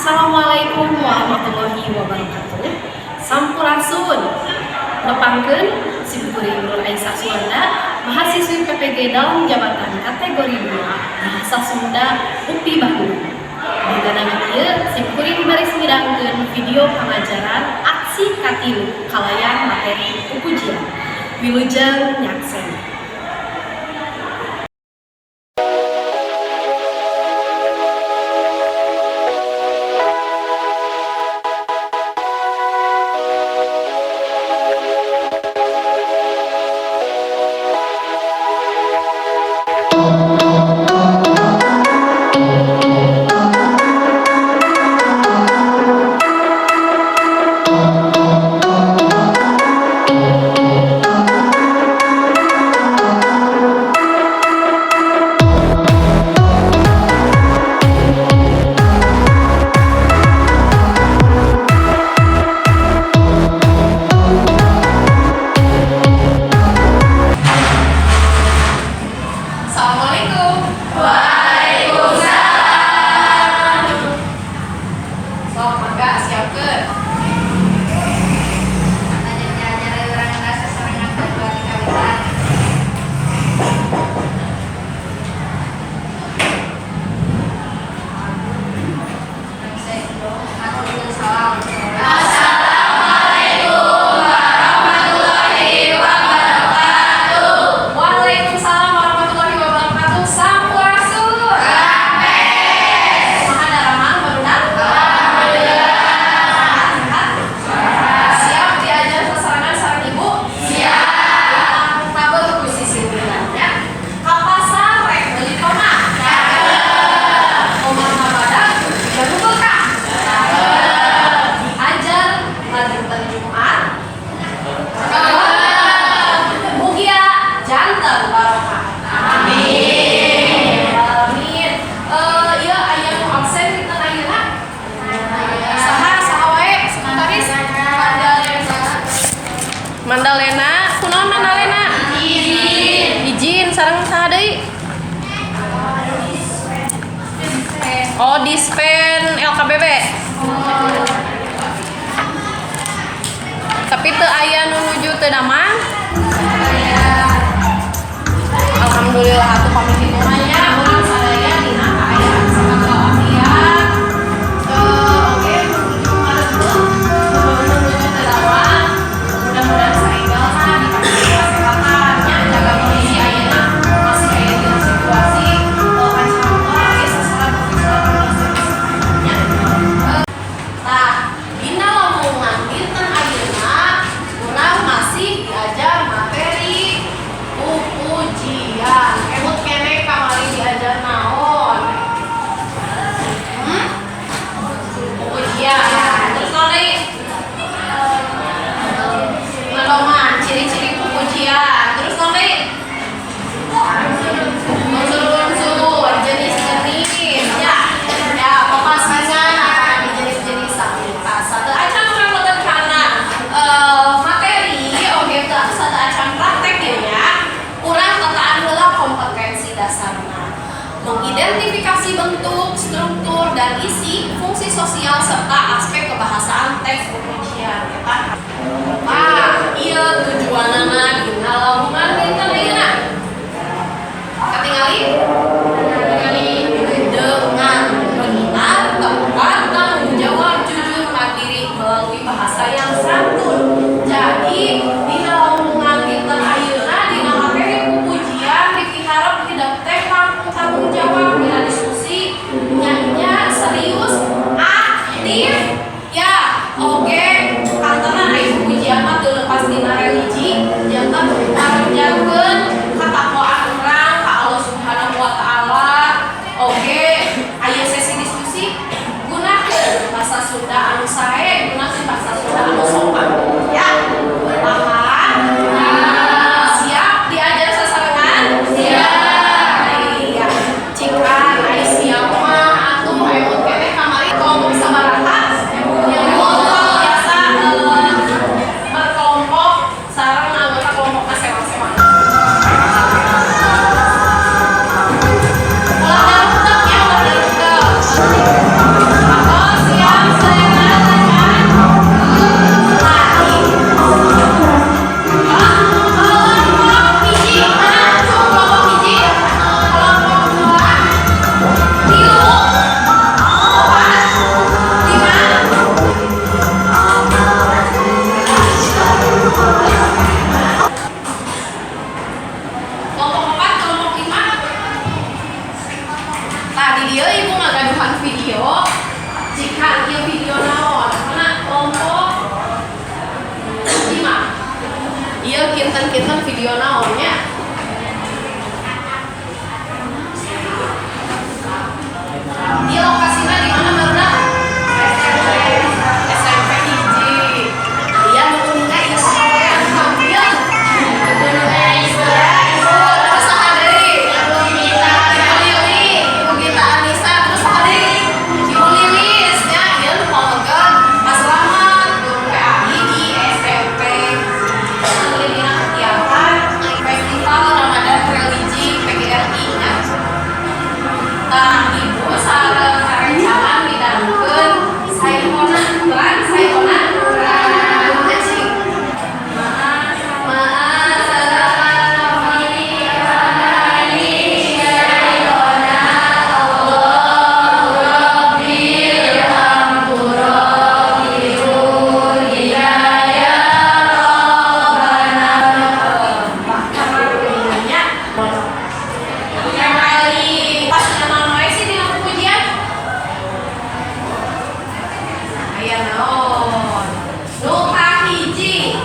Assalamualaikum warahmatullahi wabarakatuh. Sampurasun. Nepangkeun simkuring Nur Aisyah Suwanda, mahasiswi PPG dalam jabatan kategori 2 Bahasa Sunda UPI Bandung. Dina ieu simkuring baris midangkeun video pengajaran aksi katilu kalayan materi pupujian. Wilujeng nyaksen. Assalamualaikum. Waalaikumsalam. Sok, mangga siapkeun. Tanya urang rasa sarengan berdua di kawitan. Salam. Assalamualaikum warahmatullahi wabarakatuh. Waalaikumsalam warahmatullahi wabarakatuh. Sampurasun. Rampes. Kumaha daramang, barudak? Alhamdulillah. Sehat, sehat. Siap diajar sasarengan sareng Ibu? Siap. Kabel ku sisi ya. Ka pasar rek meuli tomat. Cakep. Omah badag jago berkah. Cakep. Diajar dinten Jumat. Cakep. Mugia janten barokah. Amin. Amin. Eh, ieu aya nu absen dinten ayeuna? Saha, saha wae, sekretaris? Mandalena. Mandalena, kunaon Mandalena? Izin. Izin sareng saha deui? Oh, dispen LKBB. Tapi teu aya nu nuju teu damang? Alhamdulillah atuh pamit kitu mah nya, urang sadaya dina kaayaan sehat walafiat. Eh, oke, menuju ngareupeuh, menuju teu damang. Mudah-mudahan saenggalna dikasih kesehatan nya, jaga kondisi ayeuna masih aya dina situasi pancaroba ge sasaran Covid-19 nya. Tah, dina lembungan dinten ayeuna urang masih diajar materi pupujian. Emut keneh kamari diajar naon? Hmm? Pupujian. Terus naon deui? Ngadoman, ciri-ciri pupujian. Terus naon deui? Unsur-unsur, jenis-jenis, ya. Ya, pemasangan di jenis-jenis satu. Sateuacan urang lebet kana materi, oke, teu sateuacan praktek ieu nya. Urang tataan heula kompetensi dasarna. Mengidentifikasi bentuk, struktur, dan isi, fungsi sosial serta aspek kebahasaan teks pupujian. Eta. Tah, ieu tujuanana dina lembungan dinten ayeuna. Katingali? Katingali dengan benar, tepat, tanggung jawab, jujur, mandiri melalui bahasa yang santun. Jadi, dina lembungan dinten ayeuna dina materi pupujian dipiharep hidep teh langkung tanggung jawab dina diskusi nya, serius, aktif, ya, oke, kantenan aya pupujian mah teu lepas dina religi, janten ngarenjangkeun katakwaan urang ka Allah Subhanahu wa. Video naon nya? Di lokasinya di mana barudak? SMP hiji. Aya nu uninga ieu saha we anu tampil? Ya, Ibu, terus saha deui? Ibu Lili, Ibu Gita Anissa, terus saha deui? Ibu Lilis nya, ieu nu pamegel Mas Rahmat, guru PAI di SMP. Dina kegiatan Festival Ramadan Religi PGRI nya. Tah, Ibu sareng rerencangan midangukeun Saihona Quran, Saihona Quran. Cing. Maaf, salam. Nya. Yang kali pas naon wae sih dina pujian? Aya naon? Nu kahiji,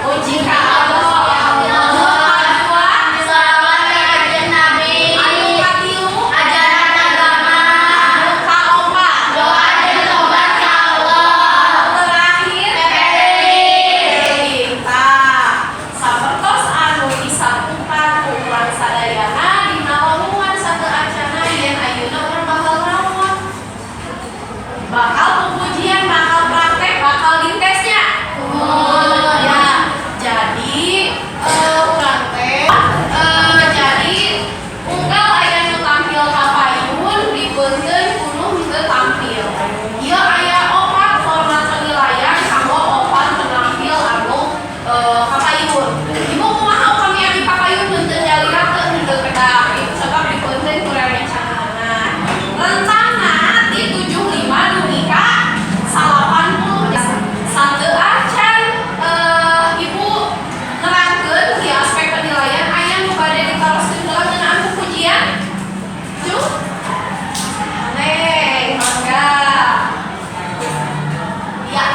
puji ka Allah. Nu kadua, Salawat ka Kanjeng Nabi. Anu katilu, Ajaran agama. Anu kaopat, Doa dan tobat ka Allah. Terakhir, Eling. Tah, sapertos anu disampaikan ku urang sadayana dina lowongan sateuacanna yen ayeuna urang bakal naon? Bakal pupujian, bakal praktek, bakal ditesnya. Ya, jadi urang teh jadi unggal aya nu tampil ka payun dibeunteun ku nu henteu tampil. Ieu aya opat format penilaian kanggo opat penampil anu ka payun. Ibu kumaha upami abi ka payun henteu nyalirakeun, henteu pedah? Ibu sebab dibeunteun ku rerencanganna. Rentangna ti 75 dugi ka 80. Sateuacan Ibu nerangkeun di aspek penilaian, aya nu bade ditaroskeun heula ngeunaan pupujian? Cuk. Neng, mangga. Ya.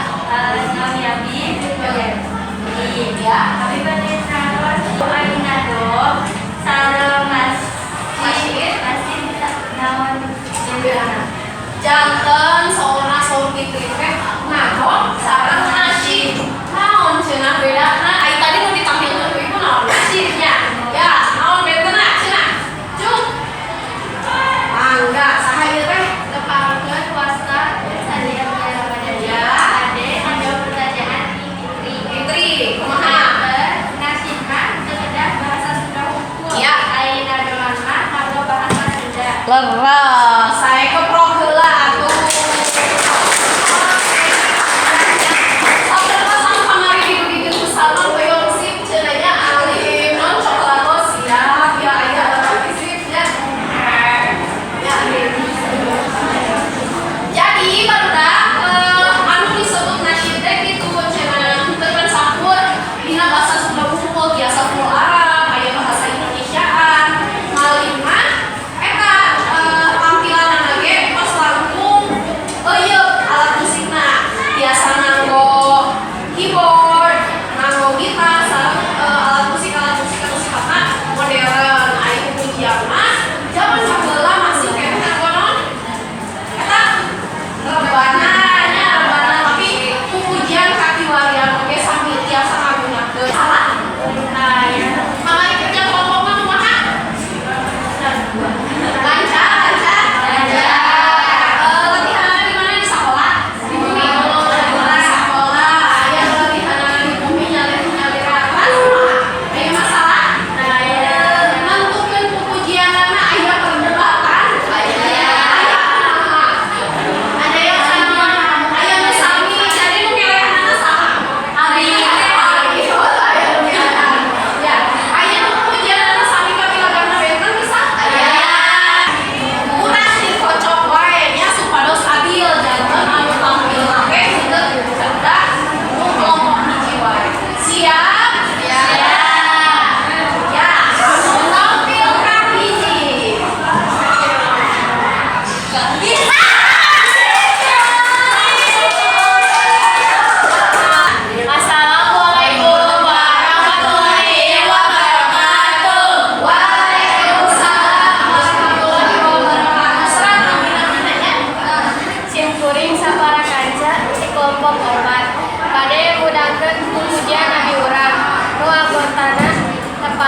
Nami abi. Ya. Abi bade naros ari nado sareng Nasyid. Nasyid naon bedana? Janten saurna saur Fitri teh nado sareng nasyid. Naon cenah bedana? Ai tadi nu ditampilkeun ku Ibu naon? Nasyidnya. Ya, naon bedana cenah? Cuk. Mangga, saha ieu teh? Tepangkeun wasta Sadia Ramadan. Ya. Ade menjawab pertanyaan I Fitri. Fitri, kumaha? Nasyid mah sekedar bahasa Sunda hungkul. Ya. Ari nadolan mah nganggo bahasa Sunda. Leres, saya keprok heula atuh. Sapertos anu kamari didugikeun ku Salman, hoyong sip cenah nya, alim non coklatos siap ya, aya berarti sip nya. Ya. Jadi barudak, anu disebut nasyid teh kitu cenah, henteu kan sakur dina bahasa Sunda hungkul, biasa full Arab, aya bahasa Indonesiaan. Malih mah eta tampilanana.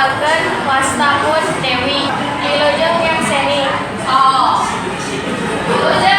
Perkenalkeun, wasta pun Dewi. Wilujeng nyakseni. Sok. Wilujeng.